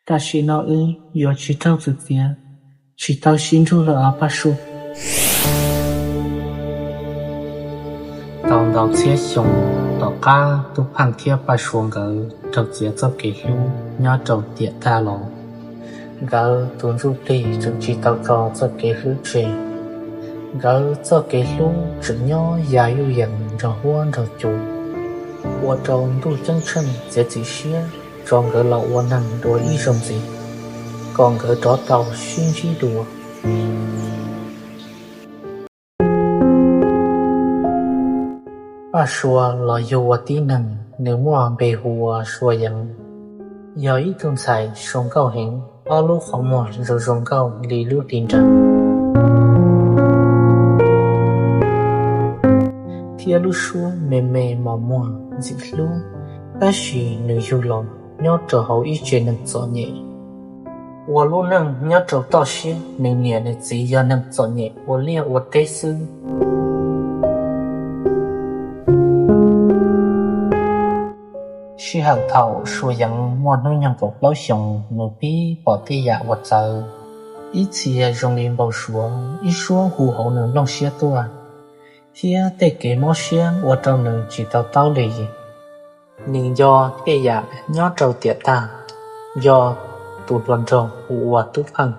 Tam sim no wb yuav tsis raug txim txiav, tsis tau sib nrug lawm os Paj Sua. Tau ntau txhiab xyoo tom qab Tub Pheej thiab Paj Sua nkawd raug txiav txoj kev hlub nyob rau tiam tag los, nkawd tus ntsuj plig tseem tsis tau tso txoj kev hlub tseg. Nkawd txoj kev hlub tseem nyob ya yuj yees nrog huab nrog cua, ua rau ntuj ceeb tsheej txiav txim siab tso nkawd los ua neeg dua ib zaug ntxiv, kom nkawd rov tau sib ntsib dua. Paj Sua los yug ua tib neeg, nws muaj npe hu ua Sua Yeev, yog ib tug ntxhais zoo nkauj heev, ob lub qhov muag zoo zoo nkauj li lub hli nra, thiab lub suab me me mos muag ntxim hlub. Tab sis nws yug los nyob rau hauv ib tsev neeg txom nyem, ua lub neej nyob rau toj siab, nws niam nws txiv yog neeg txom nyem ua liaj ua teb xwb. Sij hawm thaum Sua Yeev muaj hnub nyoog kaum plaub xyoos, nws pib pom tej yam uas txawv. Ib txhia zoo li npau suav, ib suab hu hauv nws nplooj siab tuaj, thiab tej kev mob siab ua rau nws tsis tau taub li. Nws nco tej yam nyob rau tiam tag, nco tus hluas nraug hu ua Tub Pheej.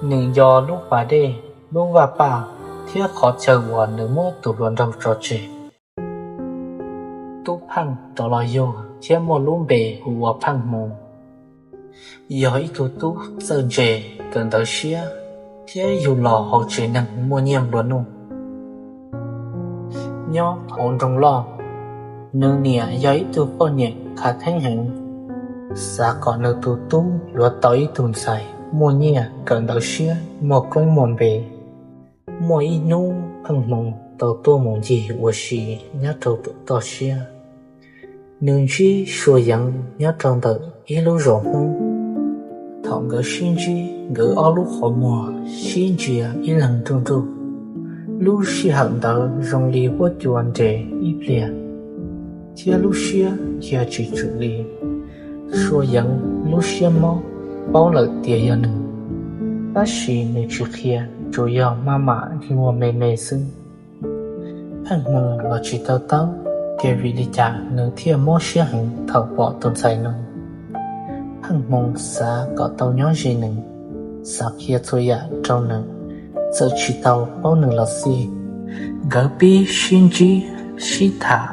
Nws nco lub pas dej, lub vaj paj, thiab qhov chaw uas nws muab tus hluas nraug tso tseg. Tub Pheej rov los yug thiab muaj lub npe hu ua Pheej Hmoo, yog ib tug tub txawj ntse, kawm ntawv siab, thiab yug los hauv tsev neeg muaj nyiaj nplua nuj. Nyob hauv nroog loj, nws niam yog ib tug poj niam khav theeb heev, xav kom nws tus tub yuav tau ib tug ntxhais muaj nyiaj, kawm ntawv siab, muaj koob muaj npe. Muaj ib hnub Pheej Hmoo tau tuaj mus ncig ua si nyob rau pem toj siab. Nws ntsib Sua Yeev nyob rau ntawm ib lub zos Hmoob. Thaum nkawd sib ntsib, nkawd ob lub qhov muag sib ntsia ib leeg nruj nruj. Lub sij hawm ntawd zoo li huab cua nres ib pliag, thiab lub siab dhia tsis tswm li. Sua Yeev lub siab mob, paub lawm tias yog nws, tab sis nws tsis qhia, tsuas yog maj mam luag me me xwb. Pheej Hmoo los tsis tau taub tias vim li cas nws thiaj mob siab heev thaum pom tus ntxhais no. Pheej Hmoo xav kom tau nyob ze nws, xav qhia txhua yam rau nws, txawm tsis tau paub nws los xij. Nkawd pib sib ntsib, sib tham,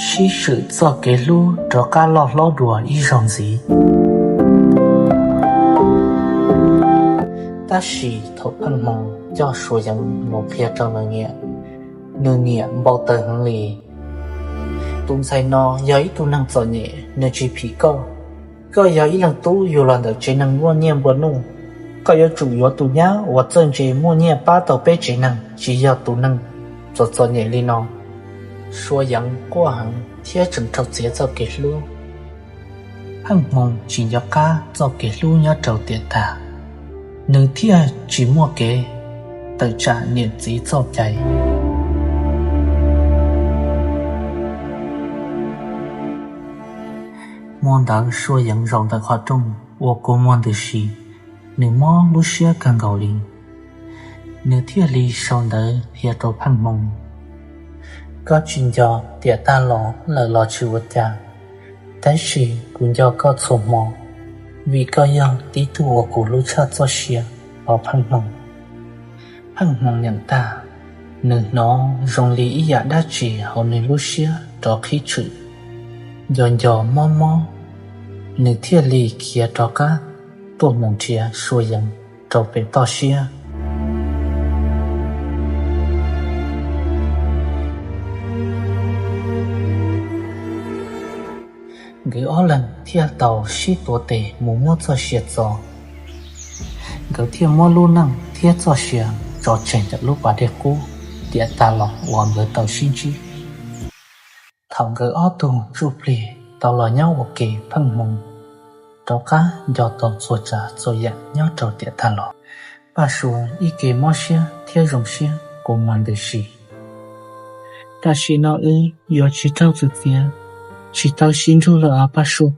sib swm txoj kev hlub rov qab loj hlob dua ib zaug ntxiv. Tab sis thaum Pheej Hmoo coj Sua Yeev mus qhia rau nws niam, nws niam npau taws heev li. Tus ntxhais no yog ib tug neeg txom nyem, nws tsis phim koj. Koj yog ib leeg tub yug los ntawm tsev neeg muaj nyiaj nplua nuj, koj yuav tsum yuav tus nyab uas txawj ntse muaj nyiaj pab tau peb tsev neeg, tsis yog tus neeg txom txom nyem li no. Sua Yeev quaj heev thiab tseem raug txiav txoj kev hlub. Pheej Hmoo tsis nco qab txoj kev hlub nyob rau tiam tag, nws thiaj tsis muaj kev tawm tsam niam txiv txoj cai. Hmo ntawd Sua Yeev zaum ntawm qhov rooj ua kua muag ntws si, nws mob lub siab kawg nkaus li. Nws thiaj li sau ntawv qhia rau Pheej Hmoo: Koj tsis nco tiam tag los lawm los tsis ua cas, tab sis kuv nco koj txhua hmo, vim koj yog tib tug uas kuv hlub tshaj txoj sia os Pheej Hmoo. Pheej Hmoo nyeem tag, nws hnov zoo li ib yam dab tsi hauv nws lub siab rov qhib tshwm, nco nco mob mob, nws thiaj li khiav rov qab tuaj mus nrhiav Sua Yeev rau pem toj siab. Nkawd ob leeg thiaj tau sib tuav tes mus muab txoj sia txo. Nkawd thiaj muab lub neej thiab txoj sia tso tseg ntawm lub pas dej qub tiam tag los uas nkawd tau sib ntsib. Thaum nkawd ob tug ntsuj plig tau los nyob ua ke, Pheej Hmoo rov qab nco tau txhua tsav txhua yam nyob rau tiam tag los. Paj Sua ib ke mob siab thiab zoo siab kua muag ntws si. Tam sim no wb yuav tsis raug txim txiav, tsis tau sib nrug lawm os Paj Sua.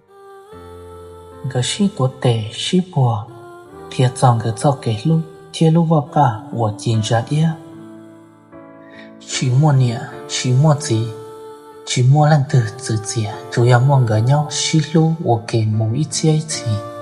Nkawd sib tuav tes sib puag, qhia txog nkawd txoj kev hlub thiab lub vaj qaj uas ci ntsa iab. Tsis muaj niam tsis muaj txiv, tsis muaj leej twg txwv txiav, tsuas yog muaj nkawd nyob sib hlub ua ke mus ib txhiab ib txhis.